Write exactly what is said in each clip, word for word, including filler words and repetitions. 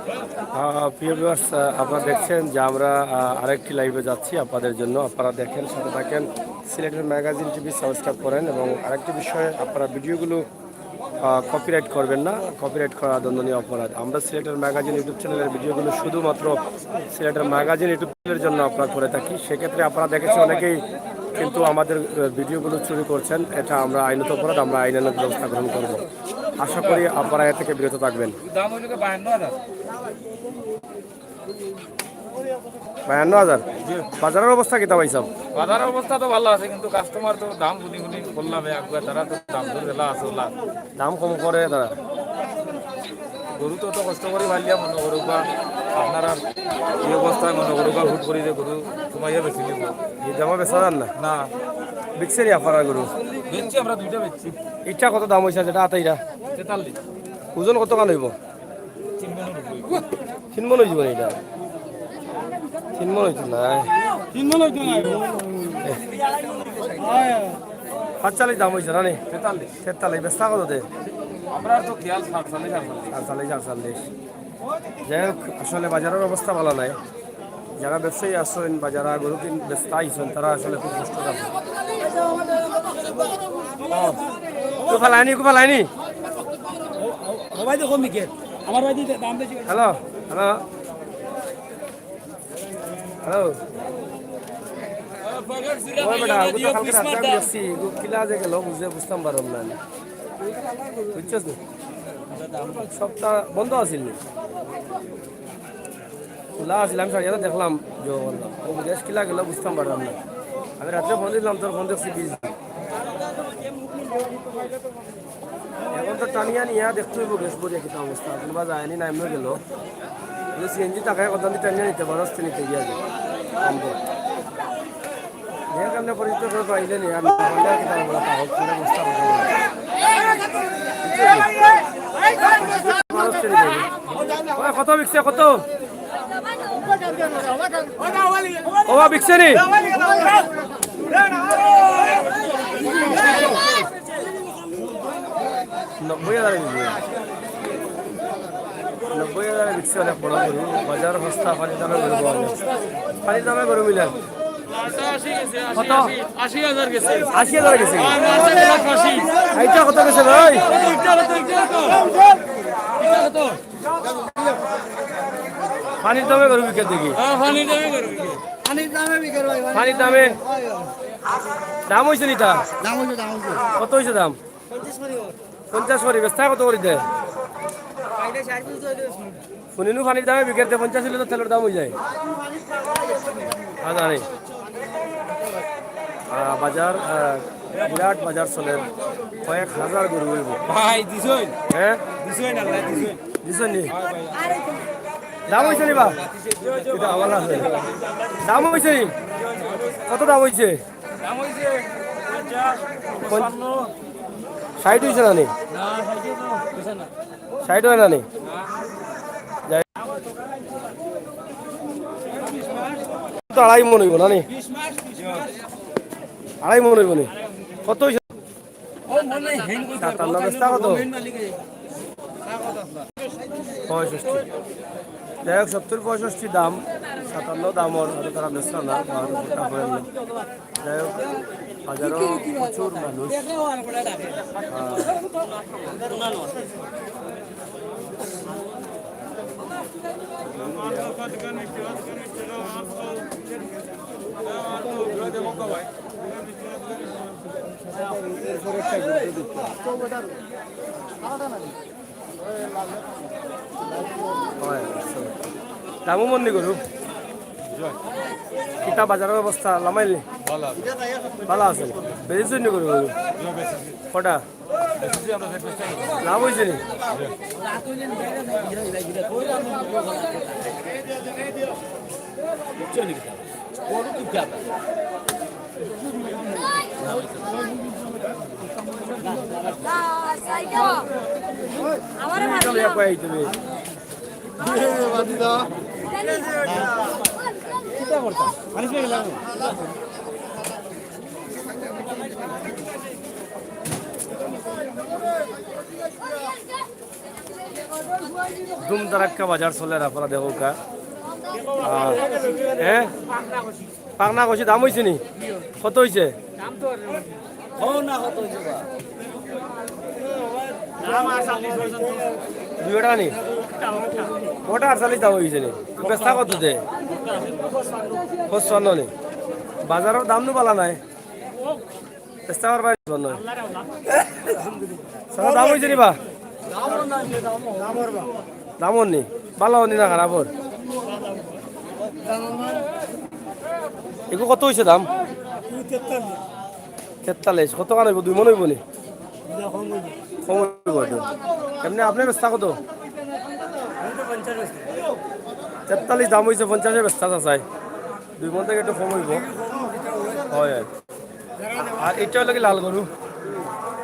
আহ, প্রিয় ভিউয়ার্স, আহ, আপনারা দেখছেন যে আমরা আহ, আরেকটি লাইভে যাচ্ছি আপনাদের জন্য। আপনারা দেখেন, সাথে থাকেন, সিলেটের ম্যাগাজিন টিভি সাবস্ক্রাইব করেন। এবং আরেকটি বিষয়, আপনারা ভিডিওগুলো কপিরাইট করবেন না। কপিরাইট করা দণ্ডনীয় অপরাধ। আমরা সিলেটের ম্যাগাজিন ইউটিউব চ্যানেলের ভিডিওগুলো শুধুমাত্র সিলেটের ম্যাগাজিন ইউটিউব চ্যানেলের জন্য আপনারা করে থাকি। সেক্ষেত্রে আপনারা দেখেছেন অনেকেই কিন্তু আমাদের আহ, ভিডিওগুলো চুরি করছেন। এটা আমরা আইনত অপরাধ, আমরা আইনানুগ ব্যবস্থা গ্রহণ করব। আশা করি আপনারা এ থেকে বিরত থাকবেন। দাম হইল কি বায়ান্ন হাজার। বায়ান্ন হাজার। বাজারের অবস্থা কিতা ভাই সাহেব? বাজারের অবস্থা তো ভালো আছে, কিন্তু কাস্টমার তো দাম হুনি হুনি বললাম, একবার তারা তো দাম ধরে দিলা আছে ওলা। দাম কম করে তারা। গরু তো অত কষ্ট করি পালিয়া মনে করুক বা আপনারা এই অবস্থায় মনে করুক বা হুট করি যে গরু কমাইয়া বেশি নিব। এই দামে বেচা যার না? না। বিকছে নি আপনারা গরু? বেচছি, আমরা দুইটা বেচছি। ইটা কত দাম হইছে যেটা আতাইরা? তেতাল্লিশ। ওজন কত কান হইব? তিন মন হইব। তিন মন হইব না এটা? তিন মন হইতো না। তিন মন হইতো না। পাঁচচল্লিশ দাম হইছে না নি? তেতাল্লিশ। তেতাল্লিশ, বেচতা কত দে? আমরা তো খেয়াল সাতচল্লিশ, আটচল্লিশ। সাতচল্লিশ, আটচল্লিশ। যাই হোক, আসলে বাজারের অবস্থা ভালো নাই। যারা ব্যবসায়ী আছেন বা যারা গরু কিন বেচতে আইছেন, তারা আসলে খুব কষ্ট আছে। ও, কুফা লাইনি, কুফা লাইনি। ও ভাই, দেখো মিকে, আমার ভাই দিতে দাম বেশি। Hello, hello, hello. ওই বেটা, ওগুলো তো কালকে রাত্রে আমি দেখছি, ওগুলো কিলা যে গেল, বুঝে বুঝতাম পারলাম না আমি। বুঝছস না? সপ্তাহ বন্ধ আছিল নি? খোলা আছিল, আমি সারিয়া দেখলাম, জো করলাম। ও বিদেশ কিলা গেল বুঝতাম পারলাম না। আমি রাত্রে ফোন দিলাম, তোর ফোন দেখছি বিজি। এখন তো টানিয়া নিয়া দেখতে হইব গ্যাস ভরিয়া কিতা অবস্থা। কোনোবা যায়নি না এমনি গেল। যদি সিএনজি টাকায় কথা দিয়ে টানিয়া নিতে পারো, আসতে নিতে গিয়া যাবে। কম করে। যে কেমনে পরিচিত করে পাইলে নি, আমি না পাইলে আর কিতা বলা, তা হোক, পুরো অবস্থা বুঝে গেল। মানুষ ছেড়ে দেবে। ওই কত বিকছে, কত? ওবা বিকছে নি? নব্বই হাজার বিকছে। নব্বই হাজার বিকছে, অনেক বড় গরু। বাজার সস্তা, পানির দামে গরু পাওয়া যায়। পানির দামে গরু মিলে। কত? আশি হাজার গেছে। আশি হাজার গেছে? আর মাঝে এক লাখ আশি। এইটা কত গেছে ভাই? এটা কত, এটা কত? এটা কত? পানির দামে গরু বিকে দেখি। হ্যাঁ, পানির দামে গরু বিকে। পানির দামে বিকে ভাই, পানির দামে। দাম হইছে নি তা? দাম হইছে, দাম হইছে। কত হইছে দাম? পঞ্চাশ করি, বেচতা কত করি দেয়? শুনিনু পানির দামে বিকের দে, পঞ্চাশ হইলে তো তেলের দাম হয়ে যায়। আ, জানি। আ, বাজার, আ, বিরাট বাজার চলের, কয়েক হাজার গরু হইব। ভাই, দিছইন? হ্যাঁ? দিছইন, আল্লাহ দিছইন। দিছইন নি? দাম হইছে নি বা? এটা আমার আছে। দাম হইছে নি? কত দাম হইছে? দাম হইছে পঞ্চাশ, পঞ্চান্ন। ষাট হইছে না নি? না, ষাট হইছে না। ষাট হয় না নি? যাই। তো আড়াই মন হইব না নি? আড়াই মন হইব নি? কত হইছে? সাতান্ন বেচতা কত? পঁয়ষট্টি। যাই হোক, সত্তর পঁয়ষট্টি দাম, সাতান্ন দাম ওর, হয়তো তারা বেচলো না, বা হয়তো কোটা পড়ে না। যাই হোক, বাজারও প্রচুর মানুষ। হ্যাঁ। হয়, আচ্ছা। দামও মন্দি গরু। কিতা বাজারের অবস্থা লামাইল নি? ভালো আছে। ভালো আছে। বেশি চুরি গরু। কটা? লাভ হইছে নি? ধুম ধারাক্কা বাজার চলের, আপনারা দেখউক্কা। আহ, হ্যাঁ, পাকনা কষি দাম অইছে নি? কত অইছে? দুইওটা নি? ওটা আটচল্লিশ দাম অইছে নি? বেচতা কত দে? পঁচপান্ন নি? বাজারর দাম নু বালা নায়। চেষ্টা করবা, পঁচপান্ন। চাচা, দাম অইছে নি বা? দাম অর নি? বালা অর নি না খারাপ অর? এগু কত অইছে দাম? তেতাল্লিশ। কত খান অইবো? দুই মন অইবো নি? কম অইবো একটু। এমনে আপনার বেচতা কত? তেতাল্লিশ দাম অইছে, পঞ্চাশে বেচতা চাচায়। দুই মন থাকি একটু কম অইবো। অয়, অয়। আর ইটা অইলো কি লাল গরু?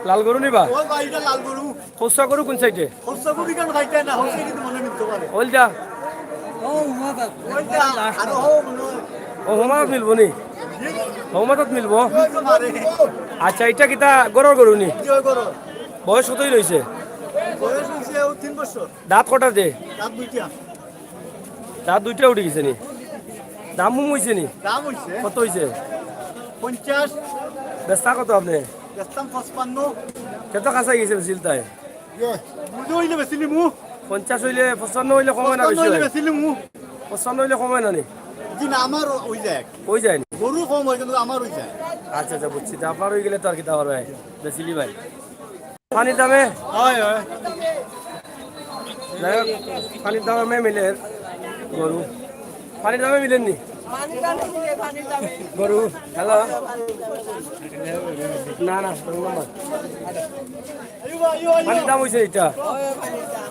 লাল গরু নি বা? ও ভাই, ইটা লাল গরু। খোসা গরু কোন সাইডে? খোসা গরু ইখান খাইতে না, খোসা কিন্তু মনে নিতে পারে। ওইটা? ও, হুমাতাত। ওইটা, আরো হো, মনে হয়। ও, হুমাতাত মিলবো নি? হুমাতাত মিলবো? ওই তো মারে। আচ্ছা, ইটা কিতা গরুর গরু নি? জি, ওই গরু। বয়স কতই রইছে? বয়স অইছে ও তিন বছর। দাঁত কটা দে? দাঁত দুইটা। দাঁত দুইটা উঠি গেছে নি? দাম হুম অইছে নি? দাম অইছে। কত অইছে? পঞ্চাশ। বেচতা কত আপনে? বেচতাম পঁচপান্ন। কত কাছাই গেছে বেচিল তাই? বুঝে অইলে বেচিলিমু। পঞ্চাশ অইলে, পঁচপান্ন অইলে কমে না পঁচপান্ন বেশি অইলে অয়? বেচিলিমু। পঁচপান্ন অইলে কমে না নি? জি না, আমার অই যায়। অই যায় নি? গরু কম অয়, কিন্তু আমার অই যায়। আচ্ছা, আচ্ছা, বুঝছি। তা আপনার অই গেলে তো আর কিতা করবে, বেচিলি ভাই। পানির দামে? অয়, অয়। যাই হোক, পানির দামে মিলের গরু। পানির দামে মিলের নি? গরু, হ্যালো। না, না, wrong number। পানির দাম অইছে ইটা?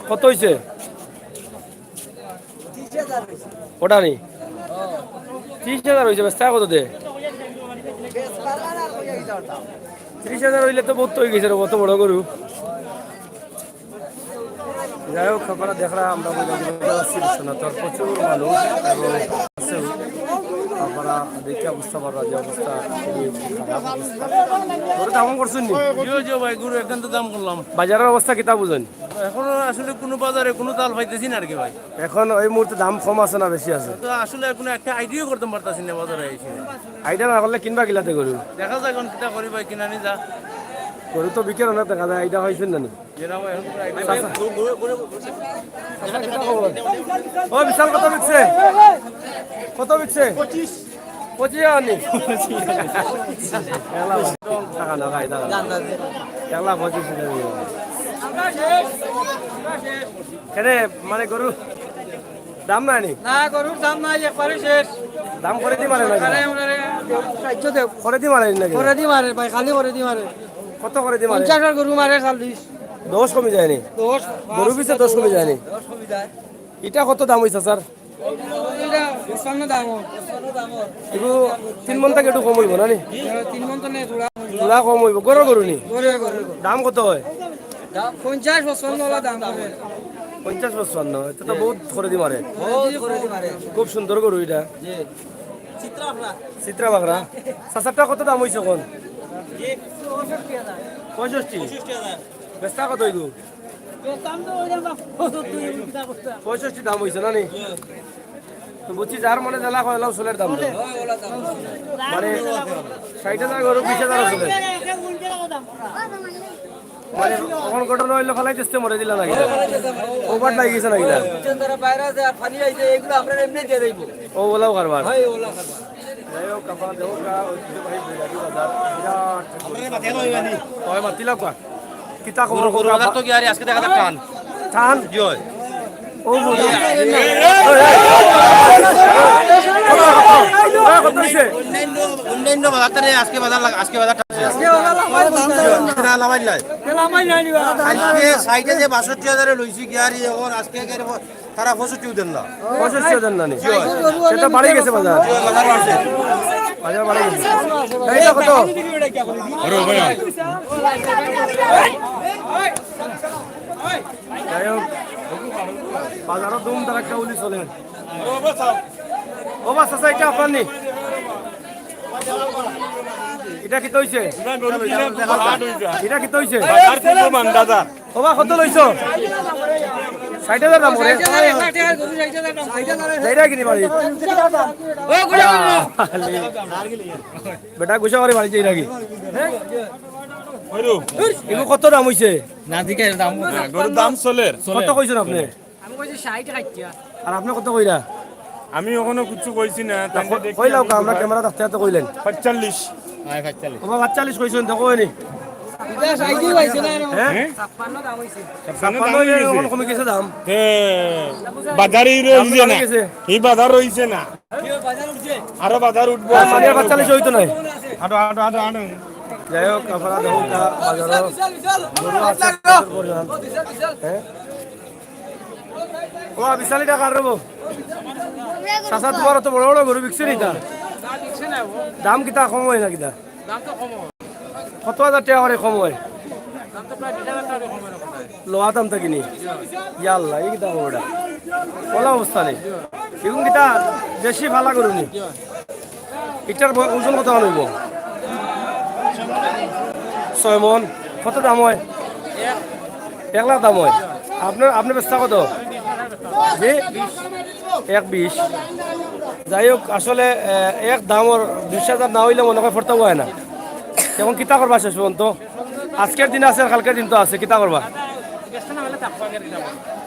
কত অইছে? ওটা নি? ত্রিশ হাজার অইছে, বেচতা কত দে? ত্রিশ হাজার অইলে তো বউত অই গেছে রে, অত বড় গরু। যাই হোক, আপনারা দেখরা, আমরা বইলা দিলাম, যাচ্ছি বিশ্বনাথ, আর প্রচুর মানুষ এবং আছে। আপনারা দেখে বুঝতে পাররা যে অবস্থা খুবই খারাপ অবস্থা। গরু দাম করছইন নি? জি, জি ভাই, গরু একদম তো দাম করলাম। বাজারর অবস্থা কিতা বুঝইন? এখনো আসলে কুনু বাজারে কুনু তাল পাইতেছি না আর কি ভাই। এখন এই মুহূর্তে দাম কম আছে না বেশি আছে? তো আসলে কুনু একটা idea করতাম পারতাছি না বাজারে আইছি। Idea না করলে কিনবা কিলাতে গরু? দেখা যাক এখন কিতা করি ভাই, কিনা নি যা। গরু তো বিকের অনেক দেখা যায়, idea পাইছইন না নি? যে না ভাই, এখন কোনো idea নাই। চাচা। চাচা, কিতা খবর? ও বিশাল, কত বিকছে? কত বিকছে? পঁচিশ। পঁচিশ হাজার নি? একলা টাকা না ভাই, টাকা না। একলা পঁচিশ হাজার নি। কেনে, মানে, গরু দাম নাই নি? না, গরুর দাম নাই, একবারে শেষ। দাম করে দি মারে নাকি? আরে, আমরা রে, সাহায্য দেও। করে দি মারে নাকি? করে দি মারে ভাই, খালি করে দি মারে। কত করে দি মারে? পঞ্চাশ আর গরু মারে চল্লিশ। দশ কমি যায়নি? দশ। গরু পিছে দশ কমি যায়নি? ইটা কত দাম অইছে, স্যার? ইটা পঁচপান্ন দাম অয়। ইগু তিন মন থাকি একটু কম অইবো না নি? তিন মন তো নেই, থুড়া। থুড়া কম অইবো। গরুর গরু নি? গরুর গরু। দাম কত অয়? পঞ্চাশ, পঁচপান্ন অলা দাম অয়। পঞ্চাশ, পঁচপান্ন, ইটা তো বউত করে দি মারে। বউত করে দি মারে। খুব সুন্দর গরু ইটা। জি। চিত্রা বাগড়া। চিত্রা বাগড়া। চাচারটা কত দাম অইছে অখন? পঁয়ষট্টি। পঁয়ষট্টি হাজার। বেচতা কত অইবো? পঁয়ষট্টি দাম অইছে না নি? তো বুঝছি, যার মনে যেলা কয়, অলাউ চলের দাম তো। মানে, ষাইট হাজার গরু, বিশ হাজার চলে। মানে, অখন ঘটনা অইলো, ফালাই দিছে, মরে দিলা নাকি? ওভার লাগি গেছে নাকি? তারা বাইরে আছে, আর পানি আইছে, এগুলো আমরা এমনি দিয়ে দেবো। ও, অলাউ কারবার। হয়, অলা কারবার। যাই হোক, আপনারা দেখউক্কা, ঐতিহ্যবাহী বৈরাগী বাজার, বিরাট হয়, মাতিলাউক্কা। কিতা খবর? গরু বাজার তো কি আর আজকে দেখা যাক টান। টান? কি হয়? ও, ও, ও। কত অইছে? অন্যান্য, অন্যান্য বাজার তো নেই, আজকে বাজার লাগ-, আজকে বাজার টান। আজকে বাজার লাগাই নাই। না, লাগাই নাই। আজকে সাইডে যে বাষট্টি হাজারে লইছি, কি আর অখন আজকে কি আর তারা পঁয়ষট্টিও দেন না। পঁয়ষট্টিও দেন না নি? জি হয়। সেটা বাড়ি গেছে বাজার। জি হয়, বাজার বাড়ছে। বাজার বাড়ি গেছে। এইটা কত? যাই হোক, বাজারও ধুম ধারাক্কা উলি চলে। ও বা চাচা, ইটা আপনার নি? ইটা কিতা অইছে? ইটা কিতা অইছে? বাজার কি প্রমাণ, দাদা? ও বা, কত লইছো? ষাইট হাজার দাম করে? যাইরা কিনি বাড়ি? বেটা গুছা করি বাড়ি যাইরা কি? ইগু কত দাম অইছে? না, জিকাইর দাম কত? হ্যাঁ, গরুর দাম চলের। কত কইছইন আপনে? আমি কইছি ষাইট হাজার। আর আপনে কত কইরা? আমি অখনো কিচ্ছু কইছি না, তাইলে দেখি কইলাও আমি কা, আমরা কইবার। ক্যামেরা দেখতে দেখতে কইলেন। পাঁচচল্লিশ। হ্যাঁ, পাঁচচল্লিশ। ও বাবা, পাঁচচল্লিশ কইছইন, দেখো হয়নি? ইটা ষাইট অইছে না, এরকম। হ্যাঁ? ছাপ্পান্ন দাম অইছে। ছাপ্পান্ন দাম অইছে। অখন কমি গেছে দাম। হে, বাজার ই দাম রইছে কমি না। গেছে। ই বাজার রইছে না। আরো বাজার উঠবো। আর মানে পাঁচচল্লিশ অইতো নায়। আটো, আটো, আটো, আটো। যাই হোক, আপনারা দেখুন, তা বাজারো গরু আছে প্রচুর পরিমাণ। হ্যাঁ? ও, বিশাল ইটা কার রে বা? চাচা, তুমার অত বড় বড় গরু বিকছে নি তা? দাম কিতা কম অয় না কিতা? কত হাজার টেকা করি কম অয়? লওয়া দাম থাকি নি? ইয়া আল্লাহ, ই কিতা অইবো ইটা? অলা অবস্থা নি। ইগুন কিতা দেশি পালা গরু নি? ইটার ব-, ওজন কত অইবো? ছয় মন। কত দাম অয়? এক লাখ দাম অয়। আপনার, আপনার বেচতা কত? জি? এক বিশ। যাই হোক, আসলে, এ, এক দামর বিশ হাজার না অইলে মনে অয় পড়তা অয় না। অখন কিতা করবা শেষ পর্যন্ত? আজকের দিন আছে আর কালকের দিন তো আছে, কিতা করবা?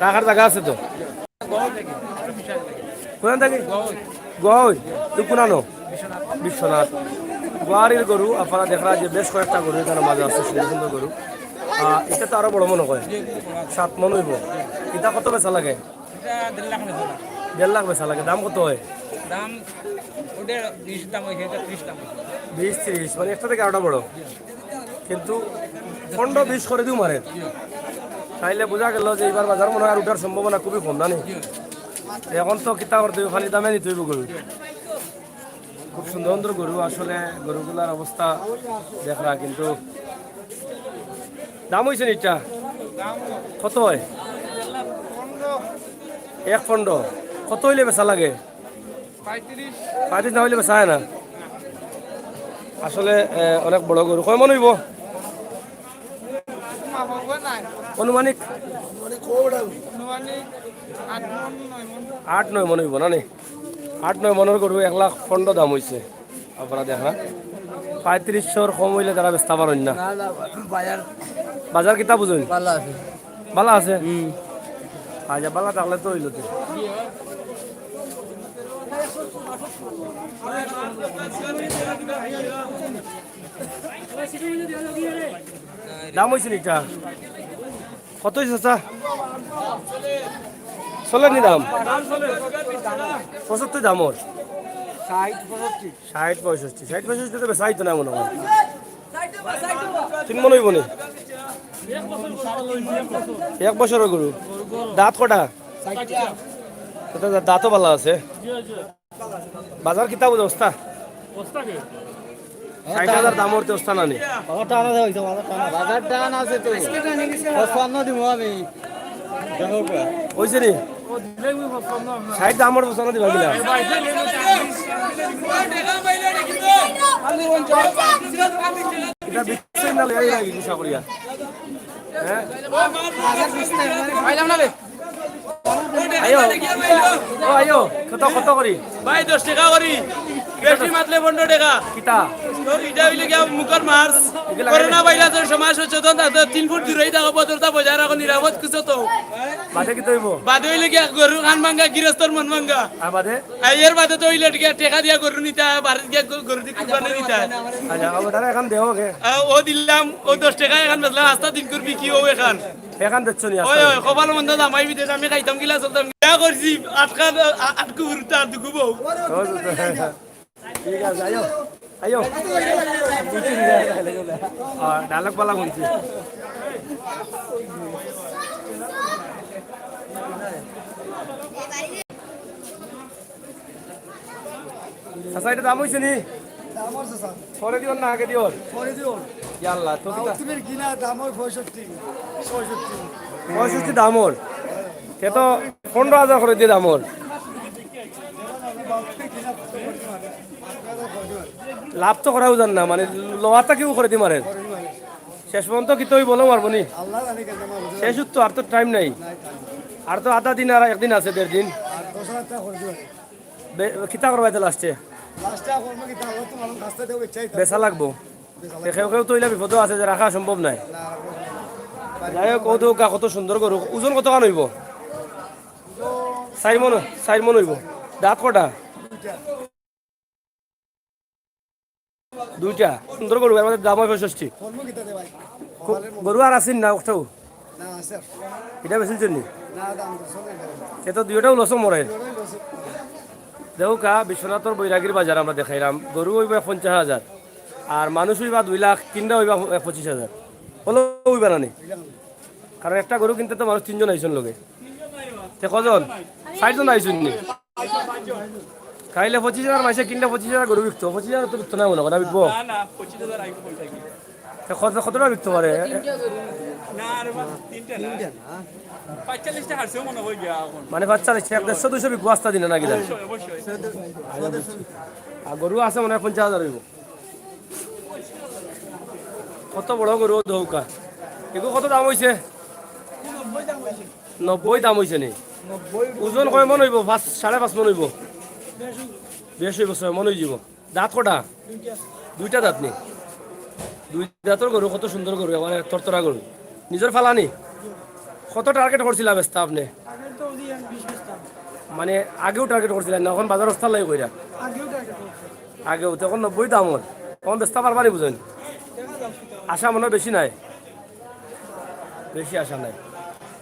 রাখার জাগা আছে তো? কোন থাকি? গোয়াই। তুই কোনানো? বিশ্বনাথ। গোয়ারির গরু, আপনারা দেখরা যে বেশ কয়েকটা গরু এখানে মাঝে আছে, সুন্দর সুন্দর গরু। আহ, ইটা তো আরো বড় মনে অয়, সাত মন অইবো। ইটা কত বেচা লাগে? ইটা দেড় লাখ বেচা লাগে। দেড় লাখ বেচা লাগে। দাম কত অয়? দাম ওটা বিশ দাম অইছে, এটা ত্রিশ দাম অইছে। বিশ, ত্রিশ, মানে একটা থাকি আরোটা বড়। কিন্তু পনেরো, বিশ করি দিও মারে। তাইলে বুঝা গেল যে ইবার বাজার মনে অয় আর উঠার সম্ভাবনা খুবই কম, জানি? অখন তো কিতা করতে অইবো, খালি দামে নিতে অইবো গরু। খুব সুন্দর সুন্দর গরু, আসলে গরুগুলার অবস্থা দেখরা, কিন্তু দাম অইছে নি ইটা? কত অয়? এক পনেরো। কত অইলে বেচা লাগে? পঁয়ত্রিশ না অইলে বেচা অয় না। আসলে, এ, অনেক বড় গরু। কয় মন অইবো? আনুমানিক? আট নয় মন অইবো না নি? আট নয় মনর গরু এক লাখ পনেরো দাম অইছে। আপনারা দেখরা, পঁয়ত্রিশশোর কম অইলে তারা বেচতা পারইন না। না, না, বাজার বাজার কিতা বুঝইন? ভালা আছে। ভালা আছে? হুম। আচ্ছা, ভালা থাকলে তো অইলো তো। দাম অইছে নি ইটা? কত অইছে চাচা? চলের নি দাম? পঁচাত্তর দামর? ষাইট পঁয়ষট্টি। ষাইট পঁয়ষট্টি তো বেচা অইতো না মনে অয়। তিন মন অইবো নি? এক বছরর গরু। দাঁত কটা? এটা দা-, দাঁতও ভালা আছে। বাজার কিতা বুঝো, অবস্থা? অবস্থা কি? ষাইট হাজার দামর তে অবস্থা না নি? বাজার টান আছে, বাজার টান আছে। বাজার টান আছে তো। পঁচপান্ন দিমু আমি। অইছে নি? ষাইট দামর পঁচপান্ন দিবা কিলা? এটা বিক্রি না লইয়া লাগি গুছা করিয়া। হ্যাঁ? পাইলাম না রে। আইও। ও আইও, কত, কত করি? ভাই, দশ টেকা করি। বেশি মাতলে পনেরো টেকা। কিতা? তো ইটা অইলে গিয়া মুখর মাছ। ইগুলা করোনা ভাইরাসর সময় সচেতন থাকতে তিন ফুট দূরেই থাকো, ভদ্রতা বজায় রাখো, নিরাপদ খুঁজো তো। বাদে কিতা অইবো? বাদে অইলে গিয়া গরুর কান ভাঙ্গা, গৃহস্থর মন ভাঙ্গা। আর বাদে? আর এর বাদে তো অইলে গিয়া টেকা দিয়া গরু নিতা, বাড়িত গিয়া গ-, গরু দি কুরবানি দিতা। আচ্ছা, ও তারা এখন দেও কে? আহ, ও দিলাম, ও দশ টেকা এখন বেচলাম, আস্তা দিন করবি কি ও এখন? এখন বেচছো নি ওই, আস্তা? ওই, কপাল মন্দ জামাই বিদেশ, আমি খাইতাম গিলা চলতাম। ইয়া করছি, আটকা, আ-, আটকু গুরুত্ব আর দুগু বউ। ও, তো, তো, ঠিক আছে, আইও, আইও। আহ, ডায়লগ বালা বলছি। চাচা, এটা দাম অইছে নি? দাম আছে, স্যার। পরে দিও না, আগে দিও? পরে দিও। ইয়াল্লা, তো কিতা? তুমি কিনা দাম ওই পঁয়ষট্টি, পঁয়ষট্টি। পঁয়ষট্টি দামর। তে তো পনেরো হাজার করি দিয়া দামর। লাভ তো করাউ জান না, মানে, লওয়াটা কিউ করি দি মারে। শেষ পর্যন্ত কিতা অইবো, লও মারবো নি? আল্লাহ জানে কেন মারবো। শেষ তো, আর তো টাইম নাই। নাই, time নাই। আর তো আধা দিন আর একদিন আছে, দেড় দিন। আর দশ হাজার টাকা খরচ হবে। বে-, কিতা করবায় তো লাস্টে? লাস্টে আর করবো কিতা? আল্লাহ তো মানুষ রাস্তা দেবো, ইচ্ছাই তো। বেচা লাগবো। বেচা লাগবো। কেউ কেউ তো ইলা বিপদও আছে যে রাখা সম্ভব নায়। না, রাখা সম্ভব নায়। যাই হোক, ও তো কা-, কত সুন্দর গরু। ওজন কতখান অইবো? চাইর মন, চাইর মন অইবো। দাঁত কয়টা? দুইটা। দুইটা সুন্দর গরু, এর মধ্যে দাম অইবো পঁয়ষট্টি। করবো কিতা দে ভাই? গ-, গরু আর আছে নি না, ওটাও? না, আছে। ইটা বেচিলাইছইন নি? না, দাম করছে না, এটা। এ তো দুইটাও লসো মরে। দুইটাই লসো। দেখো কা, বিশ্বনাথর বৈরাগীর বাজার আমরা দেখাইলাম, গরু অইবা পঞ্চাশ হাজার, আর মানুষ অইবা দুই লাখ, কিনরা অইবা পঁচিশ হাজার। অইলে অইবা না নি? অইবা না। কারণ একটা গরু কিনতে তো মানুষ তিনজন আইছইন লগে। তে কয়জন? চাইরজন আইছইন নি? খাইলে পঁচিশ হাজার, মাসে কিনলে পঁচিশ হাজার গরু বিকতো, পঁচিশ হাজার তো বিকতো না মনে হয়, না বিকবো? না, না, পঁচিশ হাজার আগে কই থাকি? তে কত, কতটা বিকতো পারে? না, আর বা তিনটা না। তিনটা না। পাঁচচল্লিশটা হারছেও মনে হয় গিয়া এখন। মানে পাঁচচল্লিশটা, এক দেড়শো দুইশো বিকবো আস্তা দিনে নাকি ধান? অবশ্যই, অবশ্যই। আর গরু আছে মনে হয় পঞ্চাশ হাজার অইবো। কত বড় গরু দেখো কা। এগু কত দাম অইছে? নব্বই দাম অইছে নি? ওজন কয় মন অইবো? পাঁচ, সাড়ে পাঁচ মন অইবো। বেশ অইবো, ছয় মন অইযিবো। দাঁত কয়টা? দুইটা দাঁত নি? দুই দাঁতর গরু, কত সুন্দর গরু, মানে তরতরা গরু। নিজর ফালা নি? কত টার্গেট করছিলা বেচতা আপনে? মানে আগেও টার্গেট করছিলা না, অখন বাজার অবস্থা লাগি কইরা? আগেও, তখন নব্বই দাম অর, অখন বেচতা পারবা নি বুঝইন? আশা মনে হয় বেশি নাই, বেশি আশা নাই।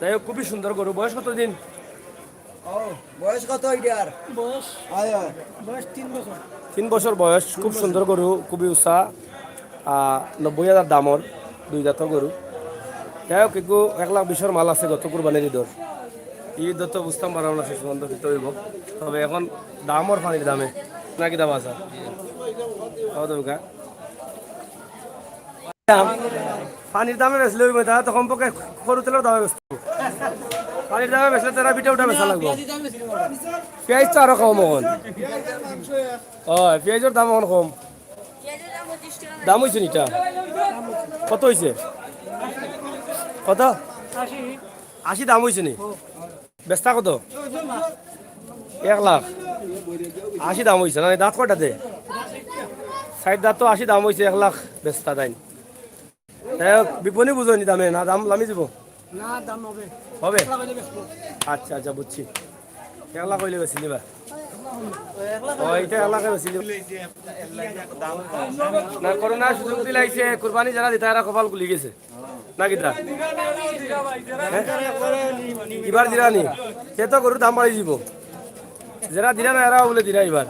যাই হোক, খুবই সুন্দর গরু। বয়স কত দিন? ও, বয়স কত এটার? বয়স, আয়, আয়। বয়স তিন বছর। তিন বছর বয়স, খুব সুন্দর গরু, খুবই উষা। আহ, নব্বই হাজার দাম অর, দুই দাঁতর গরু। যাই হোক, একটু এক লাখ বিশর মাল আছে গত কুরবানির ইদর। ইদ তো বুঝতাম পারলাম না শেষ পর্যন্ত কিতা অইবো। তবে অখন দাম অর পানির দামে, নাকি দাম আছে? কত টাকা? দাম। পানির দামে বেচলে অইবো, তারা তো কমপক্ষে খরু তেলর দামে বেচতো। পানির দামে বেচলে তারা বিটা উঠা বেচা লাগবো। পিয়াজ তো আরো কম অখন। ও, পিয়াজর দাম অখন কম। দাম অইছে নি ইটা? কত অইছে? কত? আশি দাম অইছে নি? বেচতা কত? এক লাখ। আশি দাম অইছে না? দাঁত কয়টা দে? চাইর দাঁত তো আশি দাম অইছে, এক লাখ বেচতা তাইন। যাই হোক, বিপণী বুঝইন নি দামে, না দাম লামি দিব? না, দাম হবে। হবে? এক লাখ অইলে বেচবো। আচ্ছা, আচ্ছা, বুঝছি। এক লাখ অইলে বেচিলিবা? ও, ইটা এক লাখে বেচিলিবা। না, করোনা সুযোগ দিলাইছে, কুরবানি যারা দিতা, এরা কপাল খুলি গেছে। না কিতা? হ্যাঁ? ইবার দিরা নি? সে তো গরুর দাম বাড়ি দিব। যারা দিরা না, এরাও বুলে দিরা ইবার।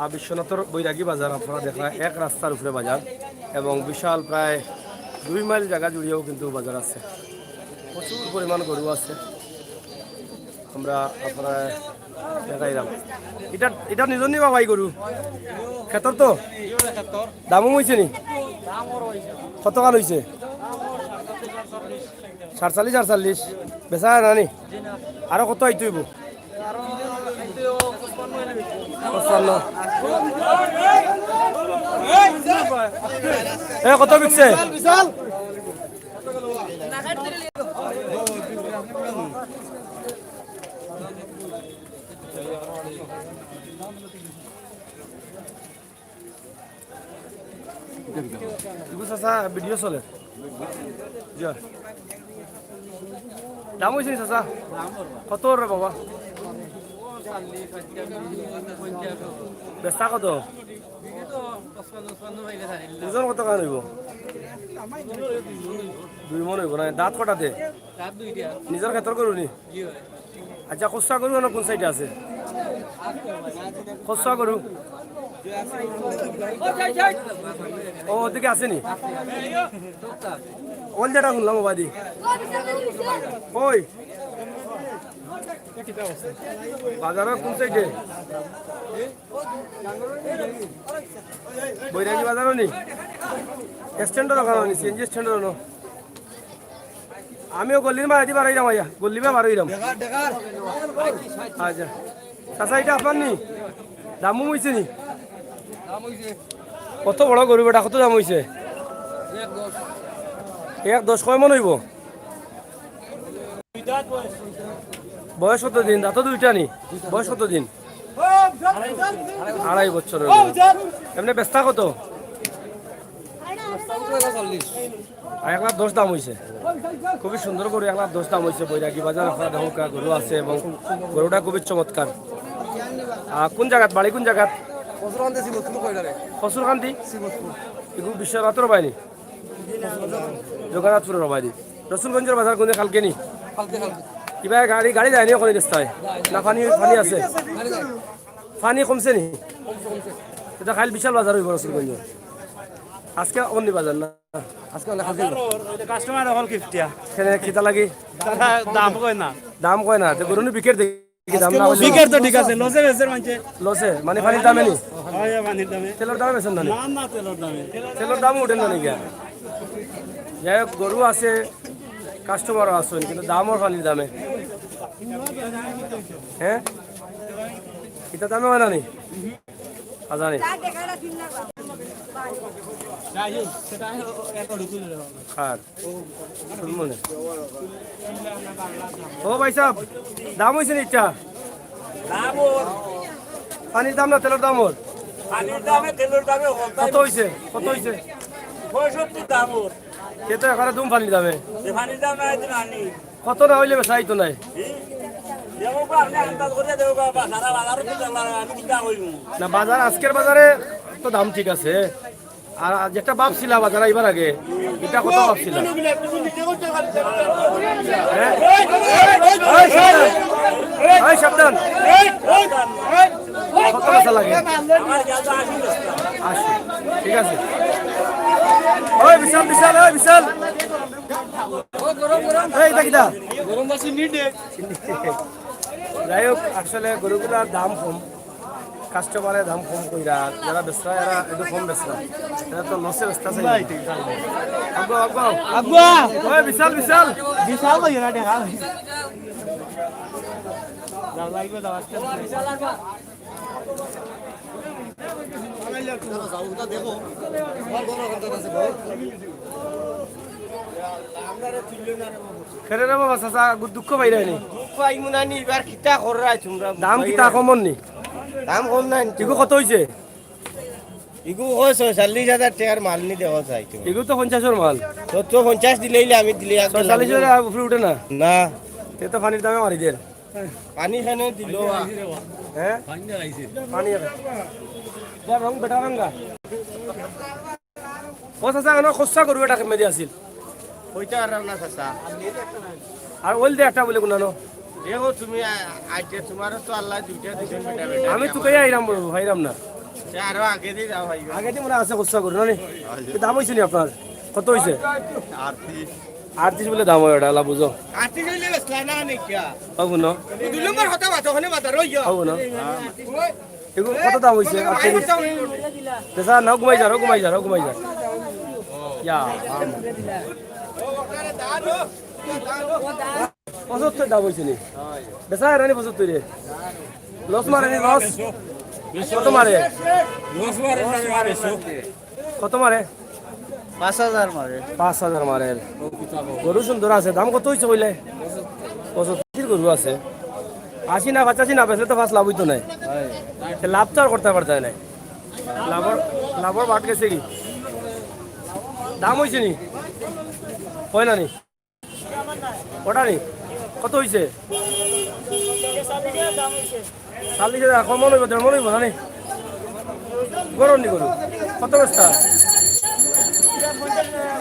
আর বিশ্বনাথর বৈরাগী বাজার আপনারা দেখরা, এক রাস্তার উপরে বাজার এবং বিশাল প্রায় দুই মাইল জাগা জুড়িয়াও কিন্তু বাজার আছে, প্রচুর পরিমাণ গরু আছে। আমরা আপনারা দেখাইলাম। ইটা, ইটা নিজর নি বা ভাই গরু? খেতর তো? দামও অইছে নি? কতখান অইছে? সাতচল্লিশ, আটচল্লিশ। বেচা না নি? আরো কত আইতে অইবো? পঁচপান্ন। এ, কত বিকছে? ইগু চাচা ভিডিও চলে। যা। দাম অইছে নি চাচা? কত রে বাবা? বেচতা কত? ওজন কত খান অইবো? দুই মন অইবো না? দাঁত কয়টা দে? নিজর খেতর গরু নি? আচ্ছা, খুচরা গরু না কোন সাইডে আছে? খুচরা গরু? ও, ওদিকে আছে নি? ওল যেটা শুনলাম, ওবাদি। কই? বাজারর কোন সাইডে? বৈরাগী বাজারো নি? স্ট্যান্ডর ওখানো নি, সিএনজি স্ট্যান্ডর ওখানো। আমিও গল্লির মাঝে বারইরাম আইয়া, গল্লি মা বারইরাম। আচ্ছা। চাচা, ইটা আপনার নি? দামও অইছে নি? কত বড় গরু বেটা, কত দাম অইছে? এক দশ কয় মন অইবো? বয়স কত দিন? দাঁত দুইটা নি? বয়স কত দিন? আড়াই বছর অইলো। এমনে বেচতা কত? আর এক লাখ দশ দাম অইছে। খুবই সুন্দর গরু, এক লাখ দশ দাম অইছে। বৈরাগী বাজার আপনারা দেখউক্কা, গরু আছে এবং গরুটা খুবই চমৎকার। আহ, কোন জাগাত বাড়ি, কোন জাগাত? কচুরকান্দি। কচুরকান্দি? ইগু বিশ্বনাথর বাইনি? জগন্নাথপুরর বাইনি। রসুলগঞ্জর বাজার কোনে, কালকে নি? কালকে, কালকে। কিবা গাড়ি, গাড়ি যায়নি ওখানে রাস্তায়? না, পানি, পানি আছে? পানি কমছে নি? এটা কাইল বিশাল বাজার অইবো রসুলগঞ্জ। আজকে অমনি বাজার না? আজকে অনেক কালকে। কাস্টমার অকল কিফটিয়া। কেনে, কিতা লাগি? তারা দাম কয় না। দাম কয় না, তে গরু নি বিকের দেখি দাম না অইলে? বিকের তো ঠিক আছে, লসে বেচের মানষে। লসে, মানে পানির দামে নি? হয়, হয়, পানির দামে। তেলর দামে বেচেন না নি? না, না, তেলর দামে। তেলর দাম উঠে না নি গিয়া? যাই হোক, গরু আছে, কাস্টমারও আছে, কিন্তু দামও পানির দামে। হ্যাঁ? ইতা দামে অয় না নি? আজানি। আর শুনবো না। ও ভাই সাহেব, দাম অইছে নি ইটা? দাম ওর। পানির দাম না তেলর দাম ওর? পানির দামে, তেলর দামে ওর। কত অইছে? কত অইছে? পঁয়ষট্টি দাম ওর। সে তো একেবারে দুম পানির দামে। যে পানির দাম নাই, তো আনি। কত না অইলে বেচা অইতো নায়? হুম? দেখো গো, আপনি আন্দাজ করে দেখো গো, বা-, সারা বাজারও তো জানলা না, আমি কিতা কইমু? না, বাজার, আজকের বাজারে তো দাম ঠিক আছে। আর যেটা ভাবছিলা বাজার আইবার আগে, ইটা কত ভাবছিলা? হ্যাঁ? এই সাবধান, এই সাবধান। কত বেচা লাগে? আশি। ঠিক আছে। ওই বিশাল, বিশাল, ওই বিশাল। এই, ইটা কিতা? গরম মাসি নিডে। যাই হোক, আসলে গরুগুলার দাম কম, কাস্টমারে দাম কম কইরা, যারা বেচরা, এরা একটু কম বেচরা, এরা তো লসে বেচতা চাই। Água, Água. আগুয়া। ওই বিশাল, বিশাল। বিশাল কইও না, দেখা। দাম লাগবে, দাম আজকে। কেনে রে বাবা, চাচা, গু-, দুঃখ পাইরায় নি? দুঃখ পাইমু না নি, এবার কিতা কররায় তোমরা? দাম কিতা কমর নি? দাম কম নাই নি। ইগু কত অইছে? ইগু কয় ছয়চল্লিশ হাজার টেকার মাল নি দেখো চাই তুমি। ইগু তো পঞ্চাশর মাল। তো, তো পঞ্চাশ দিলেই আমি দিলে একদম ছয়চল্লিশ হাজার উপরে উঠে না? না। তে তো পানির দামে মারি দের। পানি খানে দিল। হ্যাঁ? পানি আছে। যা রং বেটা রঙ্গা। ও চাচা, এনো খসা গরু এটা কেমনে দিয়া আছিল? কইতা পারলাম না, চাচা। আর ওইল দে একটা বলে কোনানো? দেখো তুমি, আ-, আজকে তোমারও তো আল্লাহ দুইটা দিছেন, বেটা, বেটা। আমি তো কই আইরাম বলবো, আইরাম না। সে আরো আগে দিয়ে যাও, ভাই। আগে দিয়ে মনে আছে খসা গরু, না নি? দাম অইছে নি আপনার? কত অইছে? আটত্রিশ। আটত্রিশ বলে দাম অয় ওটা, আল্লাহ বুঝো। আটত্রিশ অইলে বেচলা না নি কিয়া? হবো না। দুই নম্বর কথা বাতা, ওখানে বাতা রইয়া। হবো না। এগুলো কত দাম অইছে? আটত্রিশ। বেচা না, ঘুমাই যা, ঘুমাই যা, ঘুমাই যা। ইয়া, আম। পঁচাত্তর দাম অইছে নি? বেচা এরা নি পঁচাত্তর রে। লস মারে নি, লস? কত মারে? লস মারে না, মারে সব। কত মারে? পাঁচ হাজার মারে। পাঁচ হাজার মারে। গরু সুন্দর আছে, দাম কত অইছে কইলে? পঁচাত্তর গরু আছে। আশি না, পঁচাশি না বেচলে তো পাঁচ লাভ অইতো নায়। তে লাভ তো আর করতে পারতে নায়। লাভর, লাভর বাট গেছে কি? দাম অইছে নি? অয় না নি? ওটা নি? কত অইছে? চল্লিশ হাজার, কম অইবো, দেড় মন অইবো না নি? গরম নি গরু? কত বেচতা?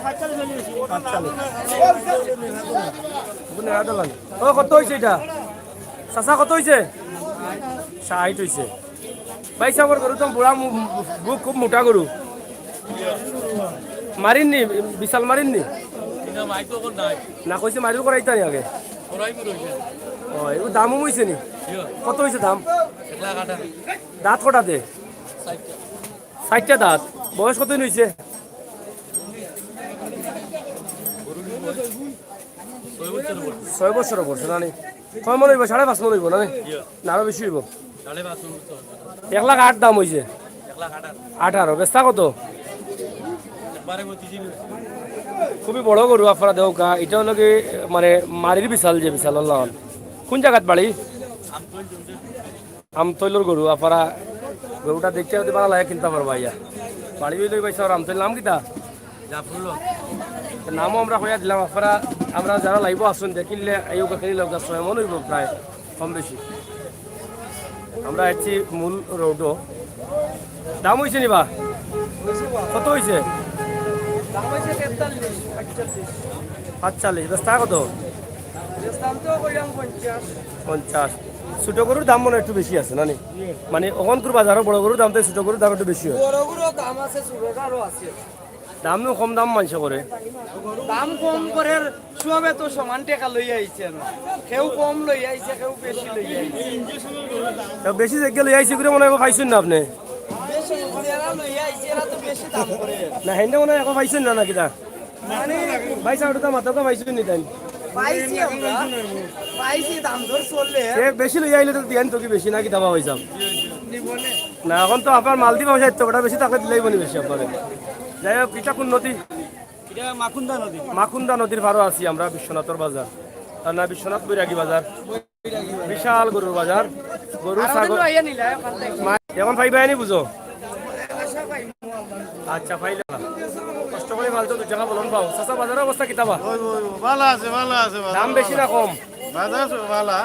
আটচল্লিশ। ও, কত অইছে ইটা? চাচা, কত অইছে? ষাইট অইছে। ভাই সাহেবর গরু তো বুড়া মু-, বুক খুব মোটা গরু। মারির নি, বিশাল মারির নি? না, মাইক তো এখন নাই। না, কইছে মারির করাইতা নি আগে। করাই মনে অইছে। ও, এগুলো দামও অইছে নি? ইয়া। কত অইছে দাম? এক লাখ আঠারো। দাঁত কটাতে? চারটা। চারটা দাঁত। বয়স কত দিন অইছে? ছয় বছর বয়স। ছয় বছর বয়স, না নি? কয় মন অইবো? সাড়ে পাঁচ মন অইবো, না নি? ইয়া। না, আরো বেশি অইবো? সাড়ে পাঁচ মন তো অইবো। এক লাখ আট দাম অইছে। এক লাখ আঠারো। আঠারো, বেচতা কত? একবারে পঁচিশ। খুবই বড় গরু আপনারা দেখউক্কা, ইটা অইলো কি, মানে, মারির বিছাল যে বিছাল অইলো। কুন জাগাত বাড়ি? আমতইলর গরু আপনারা, গরুটা দেখতে যদি ভালা লাগে কিনতা পারবা আইয়া। বাড়ি অইলো ভাই সাহেব আমতইল, নাম কিতা? জাফরুল হক। নামও আমরা কইয়া দিলাম, আপনারা, আমরা যারা live-ও আছইন দেখিলে এই ওকে খেলি লোক ছয় মন অইবো প্রায়। কম বেশি। আমরা আইছি মূল road-ও। দাম অইছে নি বা? কত অইছে? দাম অইছে তেতাল্লিশ, আটচল্লিশ। আটচল্লিশ, বেচতা কত? বেচতাম তো কইলাম পঞ্চাশ। পঞ্চাশ। ছোট গরুর দাম মনে হয় একটু বেশি আছে, না নি? মানে, অখনকুর বাজারো বড় গরুর দাম তো ছোট গরুর দাম একটু বেশি হয়। বড় গরুর দাম আছে, ছোটটারও আছে। দাম নু কম দাম মানষে করে। দাম কম করের, সবে তো সমান টেকা লইয়া আইছে না। কেউ কম লইয়া আইছে, কেউ বেশি লইয়া আইছে। তা বেশি জাগা লইয়া আইছে করে মনে হয় পাইছইন না আপনে? বেশি যারা লইয়া আইছে, এরা তো বেশি দাম করে। না, হেনটা মনে হয় এখন পাইছইন না, না কিতা? মানে, ভাই সাহেব, ওটা মাথা তো পাইছইন নি তাই? পাইছি আমরা। পাইছি, দাম দর চললে। সে বেশি লইয়া আইলে তো দিয়ান তো কি বেশি না কিতা বা ভাই সাহেব? না, এখন তো আপনার মালদ্বীপ ব্যবসায় তো ওটা বেশি থাকলে দিলেই বনি বেশি আপনারে। যাই হোক, এটা কোন নদী? এটা মাকুন্দা নদী। মাকুন্দা নদীর পারো আছি আমরা, বিশ্বনাথর বাজার। তার না বিশ্বনাথ বৈরাগী বাজার। বিশাল গরুর বাজার। গরু, ছাগল। মা-, এখন পাইবা নি বুঝো? আচ্ছা, পাইলা। কষ্ট করে ফালতো দুই টাকা বলুন পাও। চাচা, বাজারের অবস্থা কিতা বা? ওই, ওই, ওই, ভালা আছে, ভালা আছে, ভালা, দাম বেশি ভালা। না কম? বাজার ভালা।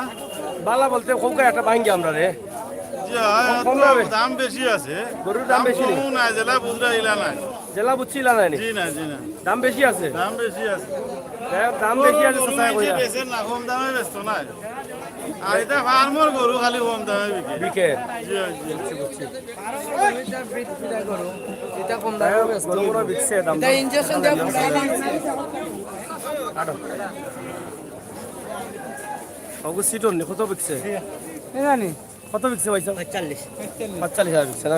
ভালা বলতে খুব একটা ভাঙ্গি আমরা রে। জি, হয়, কম, কম একটু দামে। দাম বেশি আছে। গরুর দাম দাম বেশি নি? কমও নাই, যেলা বুঝরা ইলা নাই। যেলা বুঝছি ইলা নাই নি? জি না, জি না। দাম বেশি আছে? দাম বেশি আছে। হ্যাঁ, দাম বেশি আছে, গরু চাচায় নিজে কইরা। বেচে না, কম দামে বেচতো না। আর এটা ফার্মর গরু, খালি কম দামে বিকে। বিকে। জি, জি। বুঝছি, বুঝছি। এটা কম দামে হ্যাঁ, বেচতো। গরু বিকছে, দাম এটা দর। ইঞ্জেকশন দিয়ে ফুটাই দিচ্ছে। আটো। ওগো সিটন নি, কত বিকছে? এ জানি। কত বিকছে ভাই সাহেব? পঁয়তাল্লিশ। পঁয়তাল্লিশ হাজার বিকছে না?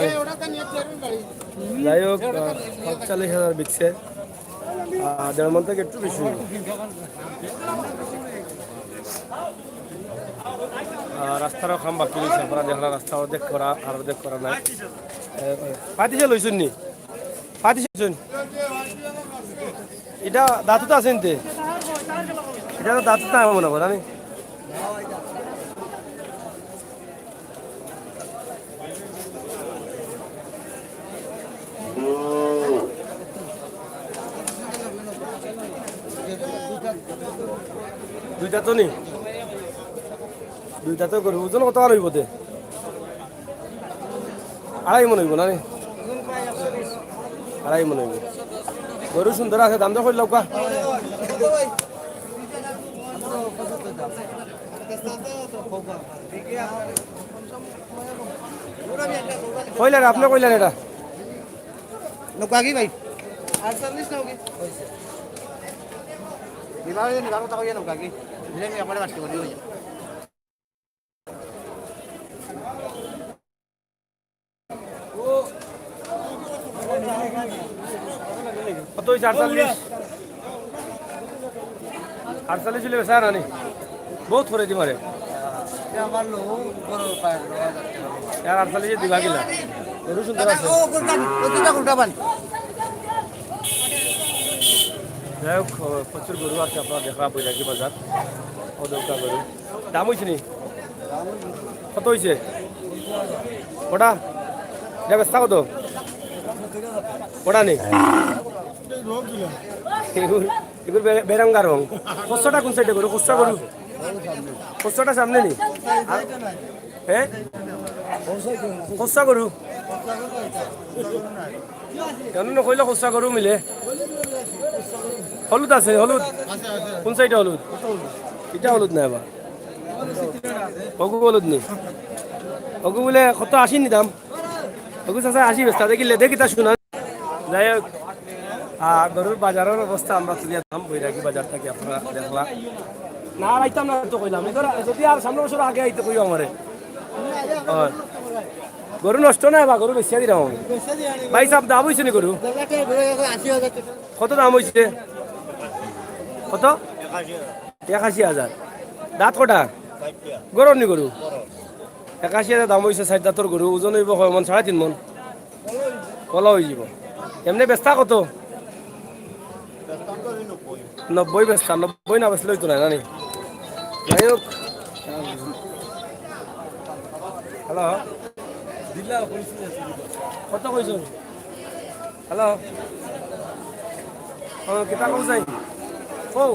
যাই হোক, আহ, পঁয়তাল্লিশ হাজার বিকছে। আহ, দেড় মন থেকে একটু বেশি। আহ, রাস্তারও কাম বাকি রইছে, আপনারা দেখলা রাস্তা অর্ধেক করা, আর অর্ধেক করা নাই। এ, পাতিসে লইছইন নি? পাতিসে লইছইন? এটা দাঁতও তো আছে নিতে। এটা তো দাঁতও তো আমার মনে হয়, জানি। দুইটা তো নি, দুইটা তো গরু। ওজন কত আর অইবো তে? আড়াই মন অইবো না নি? আড়াই মন অইবো। গরু সুন্দর আছে, দাম দর করিলাউক্কা। কইলা রে, আপনে কইলা রে এটা। নৌকা কি ভাই? আটচল্লিশ নৌকি। নিবা, নিবার কথা কইয়া নৌকা কি? দিলে আমি একবারে বাড়তি করি হইয়া। কত অইছে? আটচল্লিশ? আটচল্লিশ অইলে বেচা না নি? বউত করি দিমু রে। ইয়ার আটচল্লিশে দিবা কিলা? গরু সুন্দর আছে। যাই হোক, প্রচুর গরু আছে, আপনারা দেখরা বৈরাগী বাজার। ও দেউকা গরু। দাম অইছে নি? কত অইছে? ওটা? এটা বেচতা কত? ওটা নি? এগুর, এগুর বে-, বেরাঙ্গা রং। খচ্চাটা কোন সাইডে গরু? খচ্চা গরু? খচ্চাটা সামনে নি? হ্যাঁ? খচ্চা গরু? কেন না কইলে খচ্চা গরু মিলে? হলুদ আছে, হলুদ। কোন সাইডে হলুদ? এটা হলুদ না এবার। ওগু হলুদ নি। ওগু বুলে কত, আশি নি দাম? ওগু চাচা আশি বেচতা, দেখিলে দেখি তা শুনা। যাই হোক, আহ, গরুর বাজারের অবস্থা আমরা তুলিয়া দাম বৈরাগী বাজার থাকি আপনারা দেখলা। না, আর আইতাম না তো কইলাম। এবার যদি আর সামনে বছর আগে আইতে কইও আমারে। হয়। গরু নষ্ট না বা গরু বেচিয়া দিলাম আমি। ভাই সাহেব, দাম অইছে নি গরু? কত দাম অইছে? কত? একাশি হাজার। দাঁত কটা? গরুর নি গরু? একাশি হাজার দাম অইছে, চাইর দাঁতর গরু, ওজন অইবো কয় মন? সাড়ে তিন মন। কলা অইযিবো। এমনে বেচতা কত? নব্বই বেচতা, নব্বই না বেচলে অইতো নায়, নানি? যাই হোক। হ্যালো। কত কইছো? হ্যালো। ও, কিতা কও যাই? কও।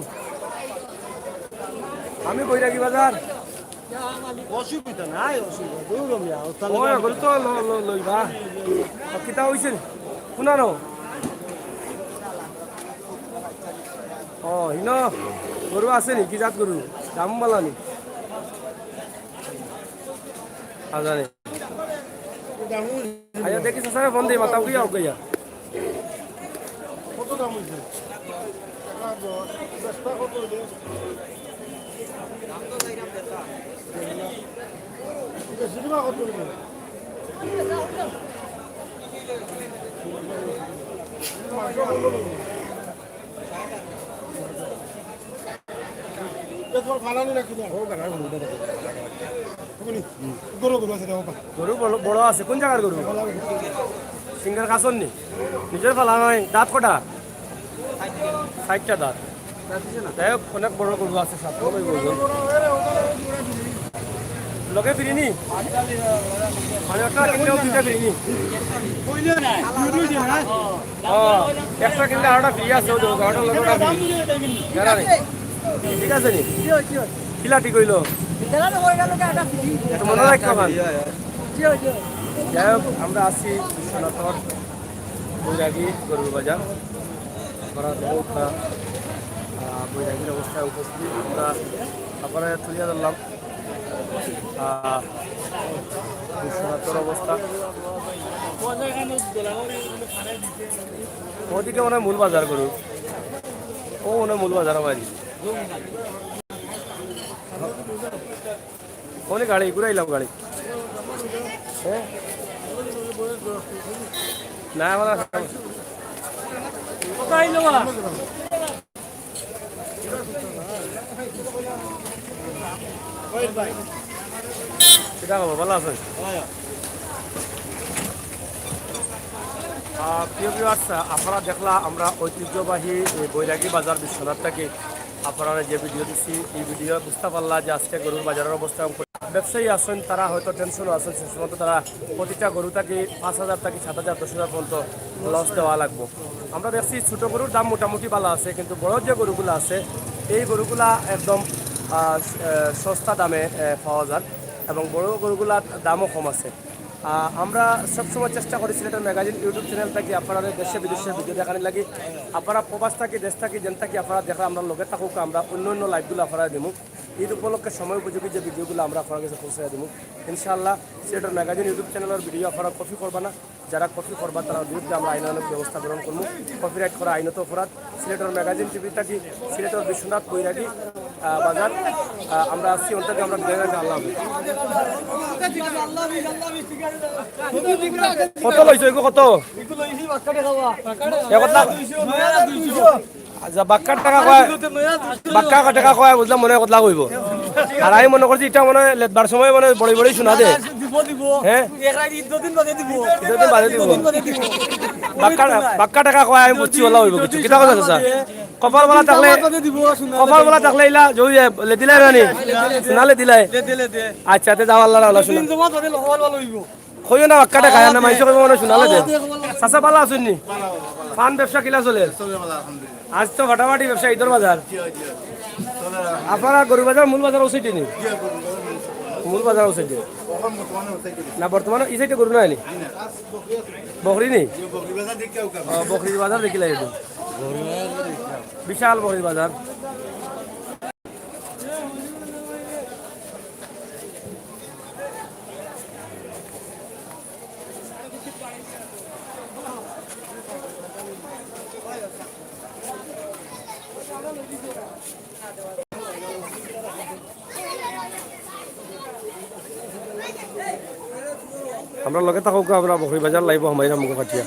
আমি বৈরাগী বাজার। অসুবিধা নাই, অসুবিধা। দূর মিয়া, ও তাহলে ও, এখন তো ল-, ল-, লইবা। তো কিতা অইছে? কুনানো? ও, হিনো গরু আছে নি? কি জাত গরু? দাম বালা নি? আজানে। আচ্ছা, দেখি চাচারে ফোন দেই, মাতাও গিয়া, ওকে গিয়া। কত দাম হইছে? এটা তোমার ফালানি না কিনা? ও, ফালানি, হুম, দেখো। তুমি নি? হুম। গরু, গরু আছে, দেখো, পা। গরু বড়, বড় আছে। কোন জাগার গরু? ফালানি। সিংহের কাছর নি? নিজের ফালা নাই। দাঁত কটা? চাইরটা দাঁত। যাই হোক, অনেক বড় গরু আছে, সাত নম্বর গরু। লগে ফ্রি নি? মানে একটা কিনলেও দুইটা ফ্রি নি? ও, একটা কিনলে আরোটা ফ্রি আছে, ওই দেখো, আরোটা লগে ওটা ফ্রি। জানা নেই। ঠিক আছে নি? কিলা ঠিক হইলো? একটু মনে রাখতে পারেন। যাই হোক, আমরা আছি বিশ্বনাথর বৈরাগী গরুর বাজার। আমরা বহুত, আহ, বৈরাগীর অবস্থায় উপস্থিত। আমরা আপনারা তুলিয়া ধরলাম, আহ, বিশ্বনাথর অবস্থা। ওদিকে মনে হয় মূল বাজার গরু। ও মনে হয় মূল বাজার আমার। কোন গাড়ি? ঘুরাইলাম গাড়ি। হ্যাঁ? না, আমার আর কোথায় আইলো বা? কিতা খবর, ভালা আছইন? আহ, প্রিয় viewers, আপনারা দেখলা আমরা ঐতিহ্যবাহী এই বৈরাগী বাজার বিশ্বনাথ থাকি আপনারারে যে video দিছি, এই video বুঝতা পারলা যে আজকে গরুর বাজারর অবস্থা। ব্যবসায়ী আছইন, তারা হয়তো tension-ও আছইন, শেষ পর্যন্ত তারা প্রতিটা গরু থাকি পাঁচ হাজার থাকি সাত হাজার, দশ হাজার পর্যন্ত loss দেওয়া লাগবো। আমরা দেখছি ছোট গরুর দাম মোটামুটি ভালা আছে, কিন্তু বড় যে গরুগুলা আছে, এই গরুগুলা একদম, আহ, স-, আহ, সস্তা দামে, আহ, পাওয়া যায় এবং বড় গরুগুলার দামও কম আছে। আহ, আমরা সবসময় চেষ্টা করি সিলেটের ম্যাগাজিন YouTube channel থাকি আপনারারে দেশে বিদেশে video দেখানির লাগি। আপনারা প্রবাস থাকি, দেশ থাকি, যেন থাকি আপনারা দেখরা, আমরার লগে থাকউক্কা, আমরা অন্য অন্য live গুলা আপনারারে দিমু। ঈদ উপলক্ষে সময় উপযোগী যে video গুলা আমরা আপনারার গেছে পৌঁছাইয়া দিমু। ইনশাআল্লাহ, সিলেটের ম্যাগাজিন YouTube channel-র video আপনারা copy করবা না। যারা copy করবা, তারার বিরুদ্ধে আমরা আইনানুগ ব্যবস্থা গ্রহণ করমু। Copyright করা আইনত অপরাধ। সিলেটের ম্যাগাজিন টিভি থাকি, সিলেটের বিশ্বনাথ বৈরাগী, আহ, বাজার, আহ, আমরা আছি, অন্তত আমরা বিদায় জানাই, আল্লাহ হাফেজ। কত লইছো এগু, কত? এক লাখ। আচ্ছা, বাক্কার টাকা কয়, বাক্কা টাকা কয়, বুঝলাম, মনে হয় কতলা কইবো। আর আমি মনে করছি, ইটা মনে হয় লেদবার সময় মনে হয় বড়ি বড়ি শুনা দে। দিব, দিব। হ্যাঁ? এক রাত ঈদ দুদিন বাদে দিব। দুদিন বাদে দিব। দুদিন বাদে দিব। বাক্কা, বাক্কা টাকা কয়, আমি বুঝছি, ওলা হইব কিছু। কিতা কথা, চাচা? কপাল ভালা থাকলে, কপাল ভালা থাকলে ইলা, জই, লেদিলাই রানি। না লেদিলাই। লেদে, লেদে। আচ্ছা, তে যাও, আল্লাহ, আল্লাহ, শুনা। দিন জমা তাহলে কপাল ভালা হইব। কইও না, বাক্কা টাকা, না, মাইনষে কইবো মনে হয় শুনা লেদে। আচ্ছা, ভালা আছইন নি? পান ব্যবসা কিলা চলে? চলে ভালা, আলহামদুলিল্লাহ। আজ তো ফাটাফাটি ব্যবসা, ঈদর বাজার। জি, জি। চলে ভালা। আপনারা গরু বাজার, মূল বাজার ও side-এ নি? জি, গরু বাজার মূল side-এ। মূল বাজার ও side-এ? এখন বর্তমানে ও side-এ। না, বর্তমানে ই side-এ গরু নাই নি? জি না। বকরি নি? জি, বকরি বাজার দেখতে হবে। ও, বকরির বাজার দেখিলাই একটু। বিশাল বকরির বাজার। আমরার লগে থাকউক্কা, আমরা বকরি বাজার live-ও হামাইরাম মুখো কাটিয়া।